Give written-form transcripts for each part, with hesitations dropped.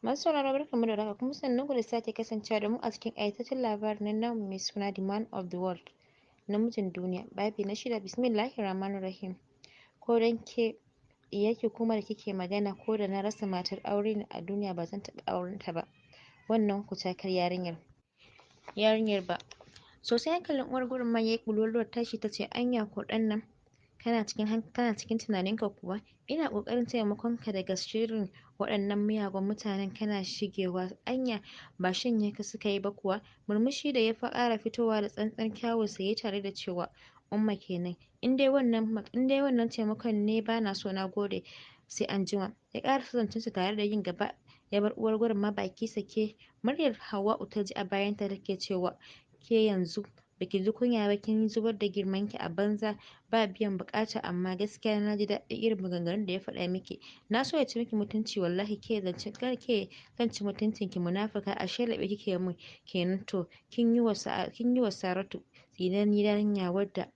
Masu sauraro, barkanmu da warhaka, kuma sannunku da sake kasancewa da mu a cikin ƙayataccen labarin nan namu mai suna The Man of the World, namijin duniya, babi na shida. Bismillahir Rahmanir Rahim. Ko dan ke diyarki kuma da kike magana, ko da na rasa matar aure ne a duniya, ba zan taɓa auren ta ba, wannan kucakar yarinyar ba. Sosai hankalin uwar gurin ma yayi kululuwar tashi. Tace, "Anya ko ɗan nan kana cikin tunaninka kuwa? Ina ƙoƙarin taimakon ka daga sharrin waɗannan miyagun mutanen kana shigewa. Anya ba shanye ka suka yi ba kuwa?" Murmushi da ya ƙara fitowa da tsantsan kyawunsa yayi tare da cewa, "Umma kenan. In dai wannan taimakon ne, bana so, na gode, sai anjima." Ya ƙarasa zancensa tare da yin gaba ya bar uwar gurin ma baki sake. Muryar Hauwa'u ta ji a bayanta take cewa, "Ke yanzu baki ji kunya ba? Kin zubar da girman ki a banza, ba biyan buƙata. Amma gaskiya na ji daɗin irin maganganun da ya faɗa miki. Na so ya ci miki mutunci wallahi. Ke zance ke zan ci mutuncin ki, munafuka? Ashe laɓe kike mun kenan. To kin yi wa Saratu, tsinanniyar yarinya wadda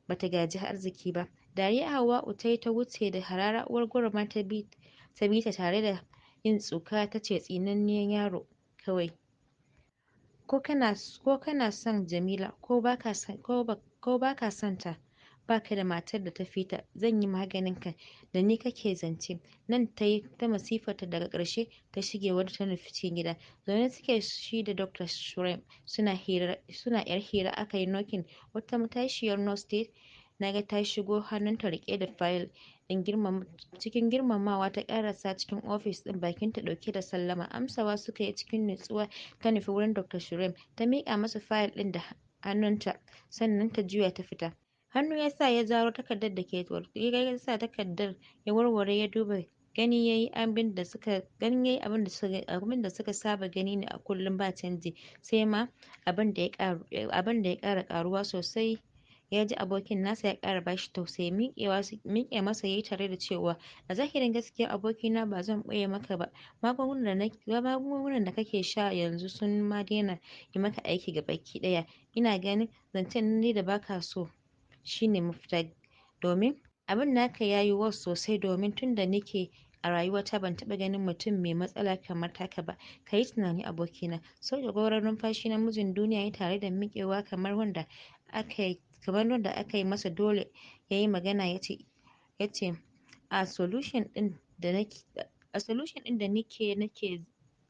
bata gaji arziki ba." Dariya Hauwa'u tayi ta wuce da harara. Uwar gurma ta bi ta tare da yin tsuka, tace, "Tsinannen yaro kawai. Ko kana son Jamila ko baka son ta, baka da matar da ta fita. Zan yi maganin ka. Da ni kake zance?" Nan tayi ta masifarta, daga ƙarshe ta shige wata ta nufi cikin gida. Zaune suke shi da Dr. Shuraim suna hira, suna yar hira, aka yi knocking. Wata matashiyar nurse ce naga ta shigo, hannunta riƙe da fayil ɗin. Cikin girmamawa ta ƙarasa cikin ofis ɗin, bakinta ɗauke da sallama. Amsawa suka yi cikin nutsuwa. Ta nufi wurin Dr. Shuraim, ta miƙa masa fayil ɗin da hannunta, sannan ta juya ta fita. Hannu ya sa ya zaro takardar da ke ya sa takardar, ya warware ya duba. Gani yayi abin da suka saba gani ne a kullum, ba canji, sai ma abin da ya ƙara ƙaruwa sosai. Ya ji abokin nasa ya ƙara bashi tausayi. Miƙe masa yayi tare da cewa, "A zahirin gaskiya abokina, ba zan ɓoye maka ba, magungunan da kake sha yanzu sun ma daina yi maka aiki gabaki ɗaya. Ina ganin zancen nan da baka so shine mafita, domin abin naka yayi worse sosai, domin tunda nake a rayuwata ban taɓa ganin mutum mai matsala kamar taka ba. Kayi tunani, abokina." Sauke gwauron numfashi namijin duniya yayi tare da miƙewa kamar wanda aka yi masa dole yayi magana, yace, "A solution ɗin da nake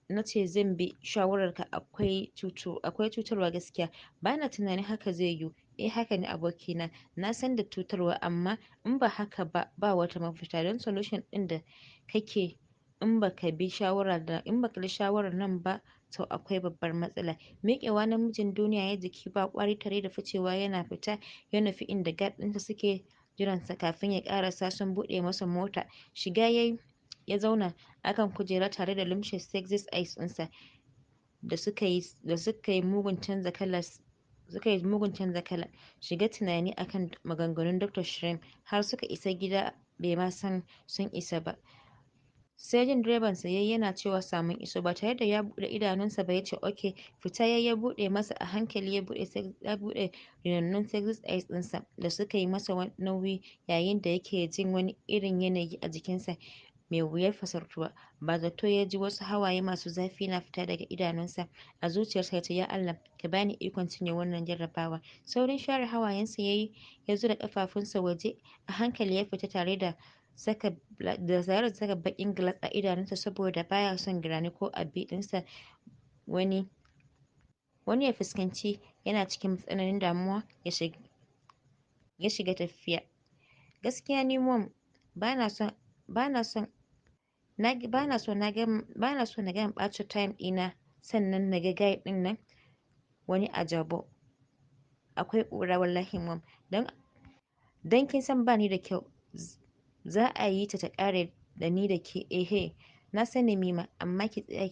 nace zan bi shawararka, akwai cutarwa. Gaskiya bana tunanin haka zai yiwu." "Eh, haka ne abokina, na san da cutarwa, amma in ba haka ba, ba wata mafita, don solution ɗin da kake in baka bi shawarar nan ba, to akwai babbar matsala." Miƙewa namijin duniya ya jiki ba ƙwari tare da ficewa. Yana fita ya nufi inda guard ɗinsa suke jiransa. Kafin ya ƙarasa sun buɗe masa mota. Shiga yayi ya zauna akan kujera tare da lumshe sexy eyes ɗinsa da suka yi mugun canza kala, shiga tunani akan maganganun Dr. Shrimp. Har suka isa gida bai ma san sun isa ba, sai jin direban sa yayi yana cewa, "Samun iso." Ba tare da ya buɗe idanunsa ba yace, "Okay." Fita yayi ya buɗe masa. A hankali ya buɗe rinannun sexy eyes ɗinsa da suka yi masa nauyi, yayin da yake jin wani irin yanayi a jikinsa mai wuyar fasaltuwa. Ba zato ya ji wasu hawaye masu zafi na fita daga idanunsa. A zuciyarsa yace, "Ya Allah, ka bani ikon cinye wannan jarrabawa." Saurin share hawayensa yayi, ya zura ƙafafunsa waje, a hankali ya fita tare da saka baƙin glass a idanunsa, saboda baya son Granny ko Abby ɗinsa wani ya fuskanci yana cikin tsananin damuwa. Ya shiga tafiya. "Gaskiya ni mom, bana so na gama ɓata time ɗina, sannan naga guy ɗin nan wani ajabo. Akwai ƙura wallahi mom. Dan kin san bani da kyau, za a yi ta ta ƙare da ni da ke." "Ehe, na sani Mima, amma ki tsaya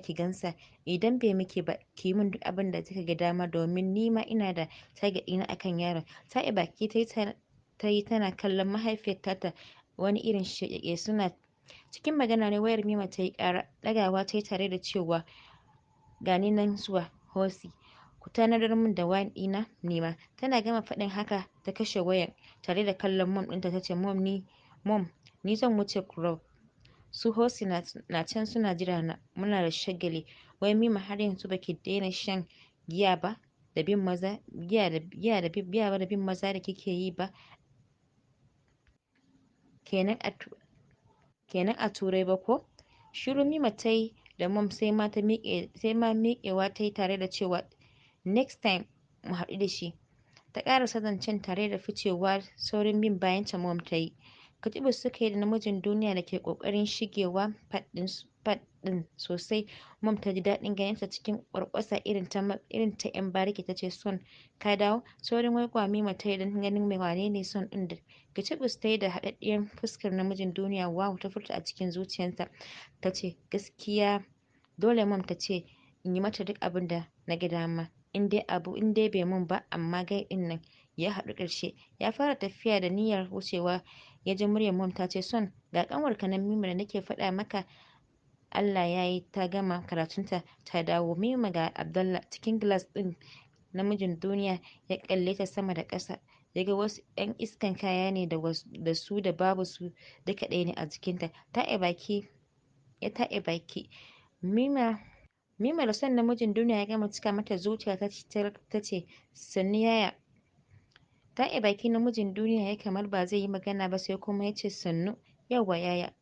ki gansa. Idan bai miki ba, ki yi min duk abin da kika ga dama, domin ni ma ina da target ɗina akan yaron." Taɓe baki tayi tana kallon mahaifiyar tata wani irin sheƙeƙe. Suna cikin magana ne wayar Mima tayi ƙara. Ɗagawa tayi tare da cewa, "Gani nan zuwa Hosi, ku tanadar min da wine ɗina nima." Tana gama faɗin haka ta kashe wayar, tare da kallon mom ɗinta tace, Mom, ni zan wuce club." Su Hosi na can suna jira na, muna da shagali. Wai Mima, har yanzu baki daina shan giya ba da bin maza, giya da giya da giya ba da bin maza da kike yi ba kenan a kenan a Turai ba ko? Shiru Mima ta yi da mom, sai ma ta miƙe, sai ma miƙewa ta yi tare da cewa, "Next time mu haɗu da shi." Ta ƙarasa zancen tare da ficewa. Saurin bin bayan ta mom ta yi. Katibus suka yi da namijin duniya da ke ƙoƙarin shigewa part ɗin sosai. Mom ta ji daɗin ganinsa. Cikin ƙwarƙwasa irin ta 'yan bariki ta ce, "Son, ka dawo." Saurin waigowa Mima ta yi don ganin mai wane ne son ɗin da Katibus ta yi da haɗaɗɗiyar fuskar namijin duniya. "Wow," ta furta a cikin zuciyarta. Ta ce, "Gaskiya dole mom ta ce in yi mata duk abin da na ga dama in dai abu in dai bai mun ba, amma guy ɗin nan ya haɗu." Ƙarshe ya fara tafiya da niyyar wucewa, ya ji muryar mom ta ce, "Son, ga ƙanwarka nan Mima da nake faɗa maka. Allah ya yi ta gama karatunta ta dawo. Mima, ga Abdallah." Cikin glass ɗin namijin duniya ya kalle ta sama da ƙasa, ya ga wasu 'yan iskan kaya ne da su da babu su duka ɗaya ne a jikinta. Taɓe baki ya taɓe baki. Mima da son namijin duniya ya gama cika mata zuciya, ta ce, "Sannu yaya." Taɓe baki namijin duniya ya kamar ba zai yi magana ba, sai kuma ya ce, "Sannu." "Yawwa yaya."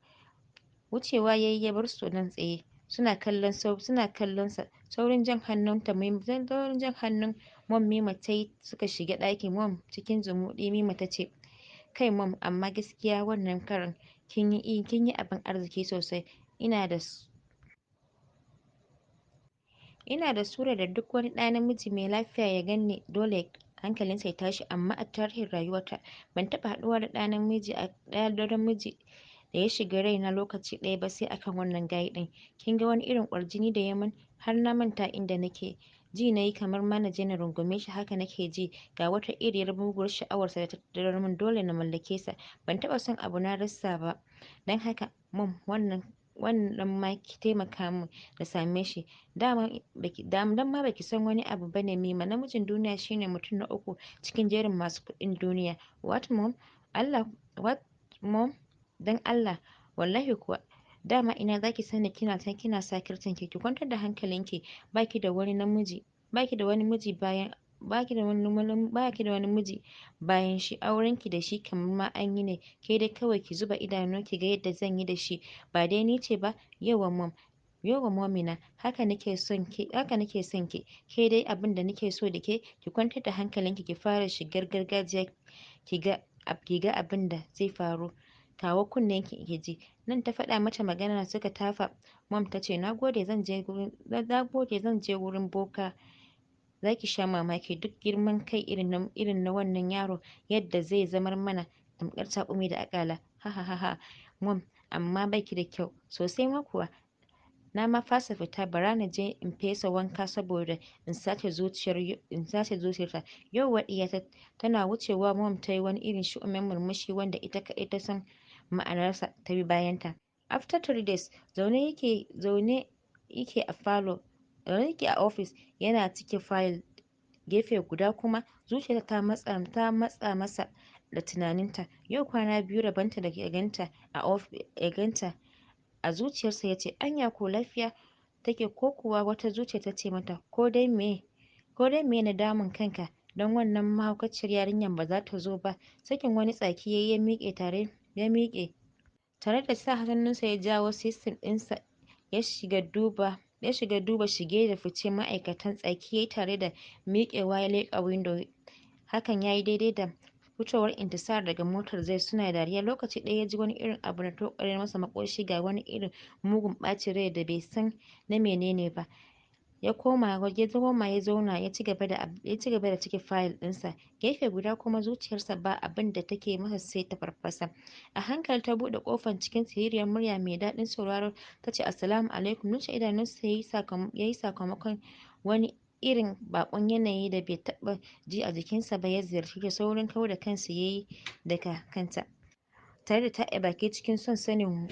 Wucewa ya yi ya bar su nan tsaye suna kallon sa. Saurin jan hannun mom Mima ta yi suka shiga ɗakin mom. Cikin zumuɗi Mima ta ce, "Kai mom, amma gaskiya wannan karan kin yi abin arziki sosai. Ina da sura da duk wani ɗa namiji mai lafiya ya ganni dole hankalinsa ya tashi, amma a tarihin rayuwata ban taɓa haɗuwa da ɗa namiji da ya shiga raina lokaci ɗaya ba sai akan wannan guy ɗin. Kin ga wani irin ƙwarjini da ya min, har na manta inda nake. Ji nayi kamar ma na je na rungume shi, haka nake ji. Ga wata iriyar muguwar sha'awarsa da ta tattaro min, dole na mallake sa. Ban taɓa son abu na rasa ba, don haka mom, wannan ma ki taimaka min na same shi. Dama baki dan ma baki san wani abu bane Mima, namijin duniya shine mutum na uku cikin jerin masu kuɗin duniya." "What mom? Allah, what mom? Dan Allah?" "Wallahi kuwa. Dama ina zaki sani, kina can kina sakircin ki. Ki kwantar da hankalinki, baki da wani miji bayan shi. Aurenki da shi kamar ma an yi ne. Ke dai kawai ki zuba idanu ki ga yadda zan yi da shi. Ba dai ni ce ba?" "Yauwa mom, yauwa momina, haka nake son ki. Ke dai abin da nake so da ke, ki kwantar da hankalinki, ki fara shigar gargajiya, ki ga abin da zai faru. Kawo kunnenki ki ji nan." Ta faɗa mata magana suka tafa. Mom ta ce, "Nagode, zan je wurin boka. Zaki sha mamaki duk girman kai irin na wannan yaro, yadda zai zamar mana tamkar taƙumi da akala. Ha ha ha ha, mom, amma baki da kyau sosai ma kuwa. Na ma fasa fita, bara na je in fesa wanka saboda in sace zuciyarta. Yauwa ɗiyata." Tana wucewa mom ta yi wani irin shu'umin murmushi wanda ita kaɗai ta san ma'anarsa, ta bi bayanta. After 3 days, zaune yake a falo, zaune yake a ofis yana cike fayil. Gefe guda kuma zuciyarta ta matsa masa da tunaninta. Yau kwana 2 rabonta da ya ganta. A zuciyarsa ya ce, "Anya ko lafiya take ko kuwa?" Wata zuciya ta ce mata, Ko dai me na damun kanka don wannan mahaukaciyar yarinyar ba za ta zo ba?" Sakin wani tsaki yayi, ya miƙe tare da sa hannunsa ya jawo system ɗinsa, ya shiga duba shige da fice ma'aikatan. Tsaki yayi tare da miƙewa ya leƙa window. Hakan yayi daidai da fitowar Intisar daga motar Zai suna dariya. Lokaci ɗaya ya ji wani irin abu na tokare masa maƙoshi, ga wani irin mugun ɓacin rai da bai san na menene ba. Ya koma ya zauna, ya ci gaba da cike fayil ɗinsa. Gefe guda kuma zuciyarsa ba abin da take masa sai tafarfasa. A hankali ta buɗe ƙofar, cikin siririyar murya mai daɗin sauraro ta ce, "Assalamu alaikum." Lumshe idanunsa yayi sakamakon wani irin baƙon yanayi da bai taɓa ji a jikinsa ba ya ziyarce shi. Saurin kau da kansa yayi daga kanta tare da taɓe baki. Cikin son sanin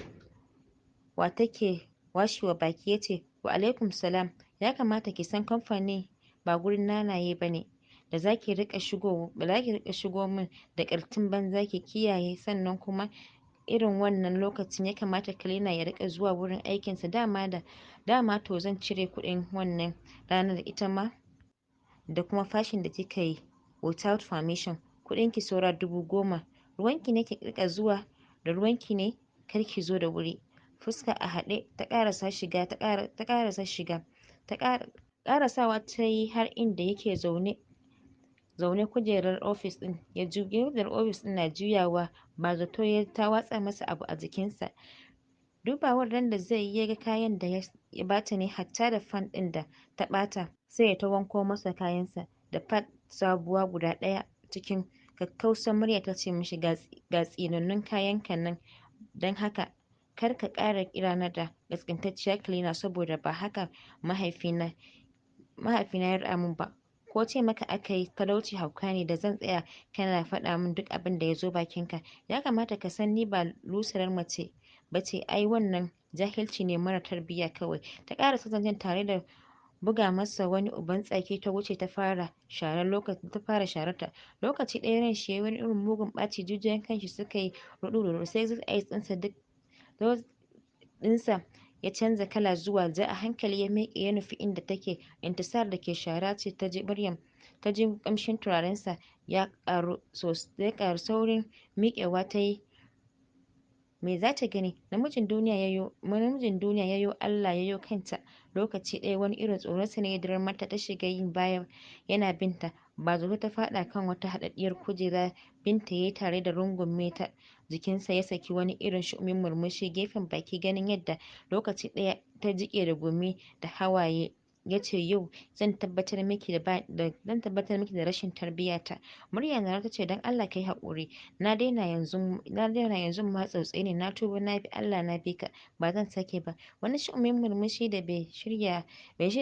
wa take washewa baki ya ce, "Wa alaikum salam. Ya kamata ki san kamfani ba gurin nanaye ba ne da zaki riƙa shigo min da ƙartin banza. Ki kiyaye. Sannan kuma Irin wannan lokacin ya kamata cleaner ya riƙa zuwa wurin aikinsa. Dama to zan cire kuɗin wannan ranar ita ma da kuma fashin da kika yi without permission. Kuɗinki saura 10,000. Ruwanki ne ki riƙa zuwa da ruwanki ne kar ki zo da wuri. Fuska a haɗe ta ƙarasa shiga ta ƙarasa shiga ta ƙarasawa ta yi har inda yake zaune kujerar ofis ɗin ya kujerar ofis ɗin na juyawa ba zato ya ta watsa masa abu a jikinsa. Dubawar nan da zai yi ya ga kayan da ya bata ne, hatta da fan ɗin da ta ɓata sai da ta wanko masa kayansa da pad sabuwa guda ɗaya. Cikin kakkausar murya ta ce mishi, ga tsinannun kayanka nan, don haka kar ka ƙara kirana da ƙasƙantacciyar cleaner, saboda ba haka mahaifina ya raɗa min ba. Ko ce maka aka yi talauci hauka ne da zan tsaya kana faɗa min duk abin da ya zo bakinka? Ya kamata ka san ni ba lusarar mace bace ai, wannan jahilci ne mara tarbiyya kawai. Ta ƙarasa zancen tare da buga masa wani uban tsaki, ta wuce ta fara sharar lokaci ta fara shararta. Lokaci ɗaya ran shi yayi wani irin mugun ɓaci, jijiyoyin kanshi suka yi ruɗu-ruɗu, sai eyes ɗinsa duk ɗinsa ya canza kala zuwa ja. A hankali ya miƙe ya nufi inda take. Intisar da ke shara ce ta ji Maryam ta ji ƙamshin turarensa ya ƙaru ya ƙaru. Saurin miƙewa ta yi. Me za ta gani? Namijin duniya yayo, namijin duniya yayo Allah yayo kanta. Lokaci ɗaya wani irin tsoronsa ne ya dirar mata, ta shiga yin baya yana binta. Ba zato ta faɗa kan wata haɗaɗɗiyar kujera. Binta yayi tare da rungume ta jikinsa, ya saki wani irin shu'umin murmushi gefen baki ganin yadda lokaci ɗaya ta jiƙe da gumi da hawaye. Ya ce, yau zan tabbatar miki da zan tabbatar miki da rashin tarbiyyata. Murya na ta ce, don Allah kai haƙuri, na daina yanzu, na daina yanzu ma, tsautsayi ne, na tuba, na bi Allah, na bi ka, ba zan sake ba. Wani shu'umin murmushi da bai shirya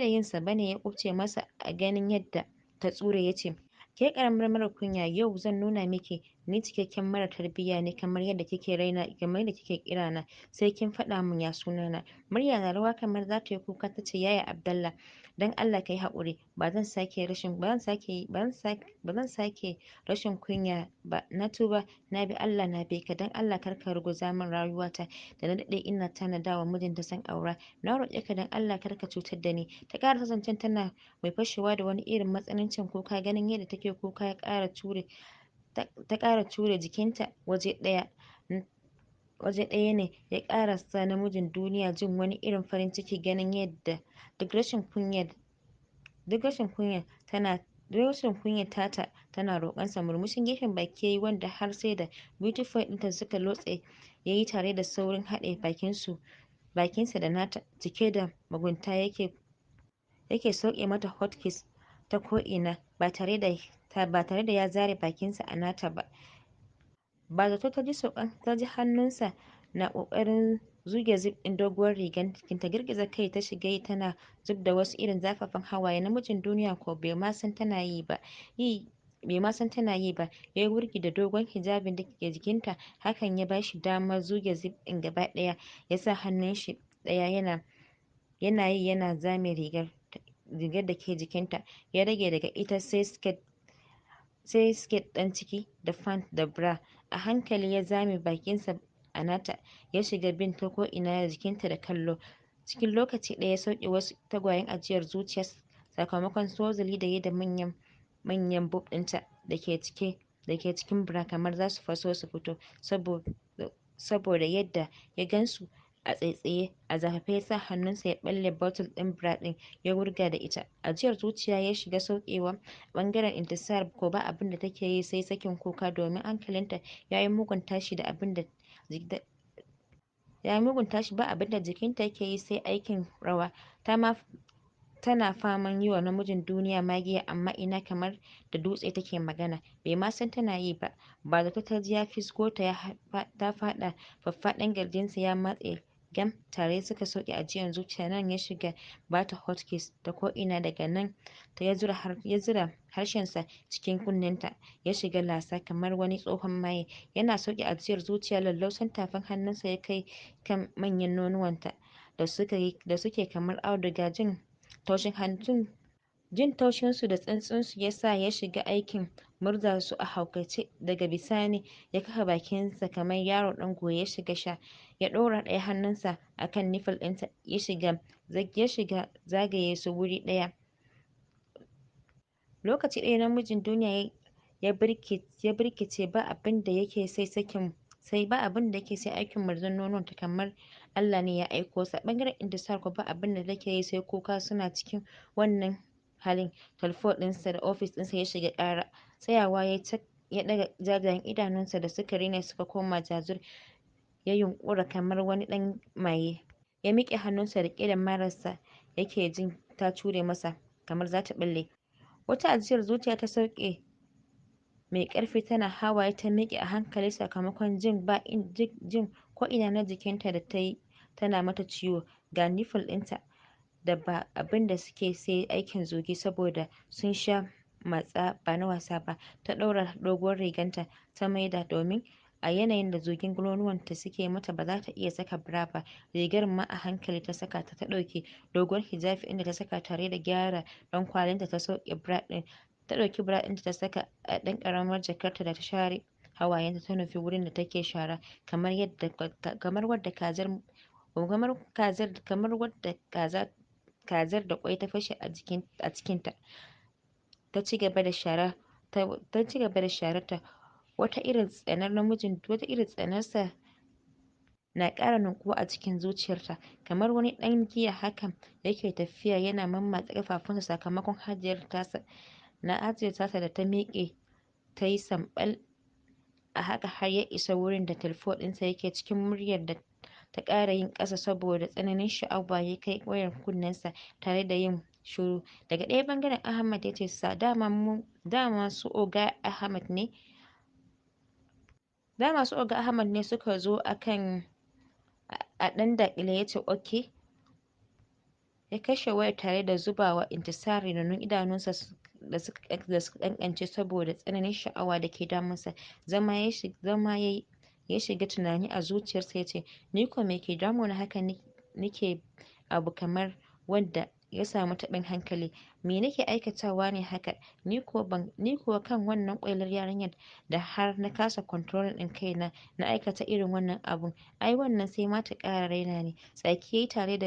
yin sa bane ya kubce masa a ganin yadda ta tsure. Ya ce, ke ƙaramar mara kunya, yau zan nuna miki ni cikakken mara tarbiyya ne kamar yadda kike raina, kamar yadda kike kira na. Sai kin faɗa min ya sunana. Murya na rawa kamar za ta yi kuka ta ce, yaya Abdallah, dan Allah kai haƙuri, ba zan sake rashin ba zan sake ba zan sake ba zan sake rashin kunya ba. Na tuba, na bi Allah, na bi ka. Dan Allah kar ka ruguza min rayuwata da na daɗe ina tanadawa mijinta zan aura. Na roƙe ka, dan Allah kar ka cutar da ni. Ta ƙarasa zancen tana mai fashewa da wani irin matsanancin kuka. Ganin yadda take kuka ya ƙara ture ta ƙara ture jikinta waje ɗaya waje ɗaya ne ya ƙara sa namijin duniya jin wani irin farin ciki ganin yadda duk rashin kunya tana duk rashin kunyar tata tana roƙonsa. Murmushin gefen baki yayi wanda har sai da beautiful ɗinta suka lotse yayi tare da saurin haɗe bakinsa da nata. Cike da mugunta yake sauke mata hot kiss ta ko'ina ba tare da ya zare bakinsa a nata ba. Ba zato ta ji saukan ta ji hannunsa na ƙoƙarin zuge zip ɗin doguwar rigar jikinta. Girgiza kai ta shiga yi tana zub da wasu irin zafafan hawaye. Namijin duniya ko bai ma san tana yi ba yi bai ma san tana yi ba. Ya yi wurgi da dogon hijabin da ke jikinta, hakan ya bashi damar zuge zip ɗin gaba ɗaya. Ya sa hannun shi ɗaya yana yi yana zame rigar da ke jikinta. Ya rage daga ita sai skirt ɗan ciki da pant da bra. A hankali ya zame bakinsa a nata, ya shiga bin ta ko'ina jikinta da kallo. Cikin lokaci ɗaya ya sauke wasu tagwayen ajiyar zuciya sakamakon tozali da ya da manyan manyan boob ɗinta da ke cikin bra kamar zasu faso su fito saboda yadda ya gansu a tsaitsaye. A zafafe ya sa hannunsa ya ɓalle button ɗin bra ɗin ya wurgar da ita. Ajiyar zuciya ya shiga saukewa. Ɓangaren Intisar ko ba abin da take yi sai sakin kuka, domin hankalinta ya yi mugun tashi da abin da ya yi mugun tashi, ba abin da jikinta yake yi sai aikin rawa. Ta ma tana faman yi wa namijin duniya magiya, amma ina, kamar da dutse take magana, bai ma san tana yi ba. Ba zato ta ji ya fisgo ta, ta faɗa faffaɗan ƙirjinsa ya matse gam. Tare suka sauke ajiyar zuciya. Nan ya shiga bata hot kiss ta ko'ina. Daga nan ta ya zura harshensa cikin kunnenta ya shiga lasa kamar wani tsohon maye. Yana sauke ajiyar zuciya, lallausan tafin hannunsa ya kai kan manyan nonuwanta da suke kamar auduga. Jin taushin hannun Jin taushinsu da tsantsinsu ya sa ya shiga aikin murza su a haukace. Daga bisani ya kafa bakinsa kamar yaro ɗan goyo ya shiga sha. Ya ɗora ɗaya hannunsa a kan nipple ɗinta ya shiga zagaye su wuri ɗaya. Lokaci ɗaya namijin duniya ya birkice, ba abin da yake sai sakin sai ba abin da yake sai aikin murzan nononta kamar Allah ne ya aiko sa. Ɓangaren Intisar kuwa ba abin da take yi sai kuka. Suna cikin wannan halin talfo ɗinsa da ofis ɗinsa ya shiga ƙara. Tsayawa ya cak, ya ɗaga jajayen idanunsa da suka rine suka koma jazur, ya yunƙura kamar wani ɗan maye. Ya miƙe hannunsa riƙe da mararsa yake jin ta cure masa kamar za ta ɓalle. Wata ajiyar zuciya ta sauke mai ƙarfi, tana hawaye ta miƙe a hankali sakamakon jin ba jin ko ina na jikinta da ta yi tana mata ciwo. Ga nipple ɗinta da ba abin da suke sai aikin zugi saboda sun sha matsa ba na wasa ba. Ta ɗaura doguwar riganta ta maida, domin a yanayin da zugin nonuwanta suke mata ba za ta iya saka bra ba. Rigar ma a hankali ta saka ta. Ta ɗauki doguwar hijabi inda ta saka tare da gyara ɗankwalinta, ta sauke bra ɗin, ta ɗauki bra ɗinta ta saka a ɗan ƙaramar jakarta da ta share hawayenta, ta nufi wurin da take shara kamar yadda kamar wadda kazar kamar kazar kamar wadda kaza kazar da ƙwai ta fashe a jikin a cikinta. Ta ci gaba da shara, ta ci gaba da shararta. Wata irin tsanar namijin, wata irin tsanarsa na ƙara ninkuwa a cikin zuciyarta. Kamar wani ɗan giya haka yake tafiya yana mammatse ƙafafunsa sakamakon hajiyar tasa da ta miƙe ta yi samɓal. A haka har ya isa wurin da talfo ɗinsa yake. Cikin muryar da ta ƙara yin ƙasa saboda tsananin sha'awa ya kai wayar kunnensa tare da yin shiru. Daga ɗaya ɓangaren, Ahmad ya ce sa dama su Oga Ahmad ne dama su Oga Ahmad ne suka zo akan a ɗan daƙile. Ya ce okay, ya kashe wayar tare da zubawa Intisar rinannun idanunsa da suka ƙanƙance saboda tsananin sha'awa da ke damunsa. Zama ya ya shiga tunani a zuciyarsa, ya ce, "Ni ko me ke damuna haka nike abu kamar wanda ya samu taɓin hankali? Me nake aikatawa ne haka? Ni kuwa kan wannan ƙwailar yarinyar da har na kasa controlling ɗin kaina na aikata irin wannan abun, ai wannan sai ma ta ƙara raina ni." Tsaki yayi tare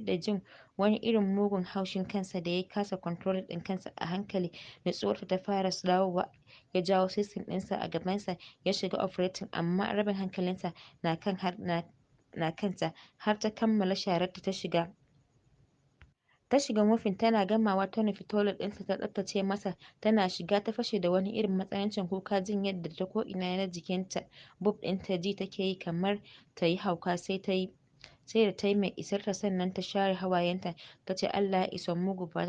da jin wani irin mugun haushin kansa da ya kasa controlling ɗin kansa. A hankali nutsuwarsa ta fara dawowa. Ya jawo system ɗinsa a gabansa ya shiga operating, amma rabin hankalinsa na kan har na na kanta. Har ta kammala shararta, ta shiga mopping. Tana gamawa ta nufi toilet ɗinsa ta tsaftace masa. Tana shiga ta fashe da wani irin matsanancin kuka, jin yadda ta ko'ina na jikinta, boob ɗinta, ji take yi kamar ta yi hauka. Sai da ta yi mai isarta sannan ta share hawayenta ta ce, "Allah ya isa mugu, ba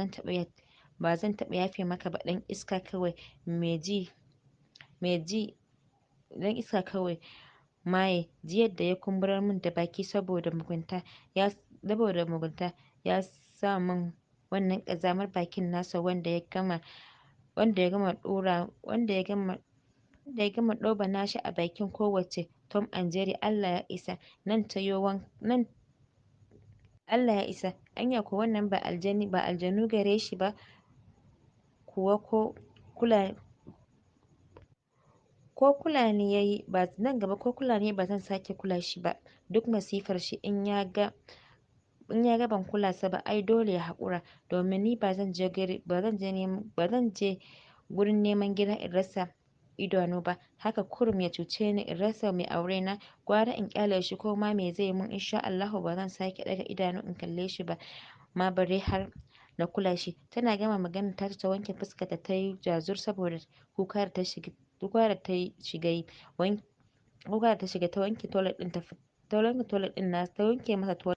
zan taɓa yafe maka ba, ɗan iska kawai mai ji mai ji ɗan iska kawai maye. Ji yadda ya kumburar min da baki saboda mugunta ya sa min wannan ƙazamar bakin nasa wanda ya gama ɗobana shi a bakin kowacce Tom and Jerry. Allah ya isa nan tayo nan, Allah ya isa. Anya ko wannan ba aljani ba aljanu gare shi ba kuwa? Ko kula ni yayi ba nan gaba, ko kula ni ba zan sake kula shi ba, duk masifar shi. In ya ga ban kula sa ba, ai dole ya haƙura, domin ni ba zan je gurin neman gida in rasa idanu ba. Haka kurum ya cuce ni in rasa mai aure na. Gwara in ƙyale shi, ko ma me zai mun, insha Allahu ba zan sake ɗaga idanu in kalle shi ba ma, bare har na kula shi." Tana gama maganar tata ta wanke fuskarta ta yi jazur saboda kuka da ta shiga yi. Kuka da ta shiga, ta wanke toilet ɗin, ta wanke toilet ɗin nasa, ta wanke masa toilet.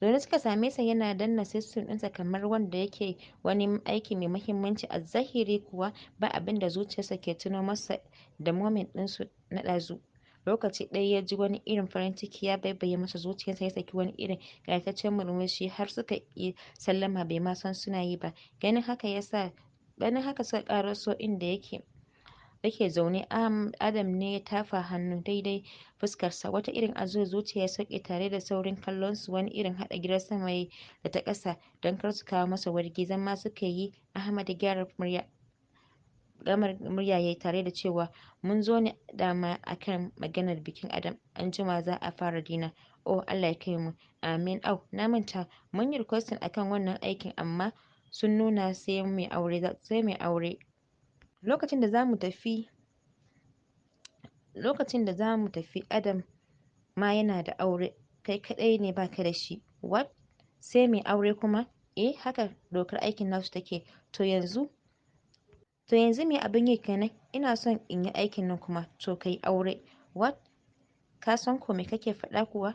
Zaune suka same sa yana danna system ɗinsa kamar wanda yake wani aiki mai muhimmanci. A zahiri kuwa ba abin da zuciyarsa ke tuno masa da moment ɗinsu na ɗazu. Lokaci ɗaya ya ji wani irin farin ciki ya baibaye masa zuciyarsa, ya saki wani irin ƙayataccen murmushi. Har suka yi sallama bai ma san suna yi ba. Ganin haka suka ƙaraso inda yake. Dake zaune, Adam ne ya tafa hannu daidai fuskarsa, wata irin ajiyar zuciya ya sauke tare da saurin kallon su, wani irin haɗa gidan sama yayi da ta ƙasa don kar su kawo masa wargi. Zama suka yi, Ahmad ya gyara murya, gamar murya yayi tare da cewa, mun zo ne dama akan maganar bikin Adam, anjima za a fara dinner. Oh, Allah ya kai mu. Amin. Au, na manta mun yi requesting akan wannan aikin, amma sun nuna sai mai aure, sai mai aure. Lokacin da zamu tafi, Adam ma yana da aure, kai kaɗai ne baka da shi. What? Sai mai aure kuma? Eh, haka dokar aikin nasu take. To yanzu me abin yi kenan? Ina son in yi aikin nan kuma. To kai aure. What? Ka san ko me kake faɗa kuwa?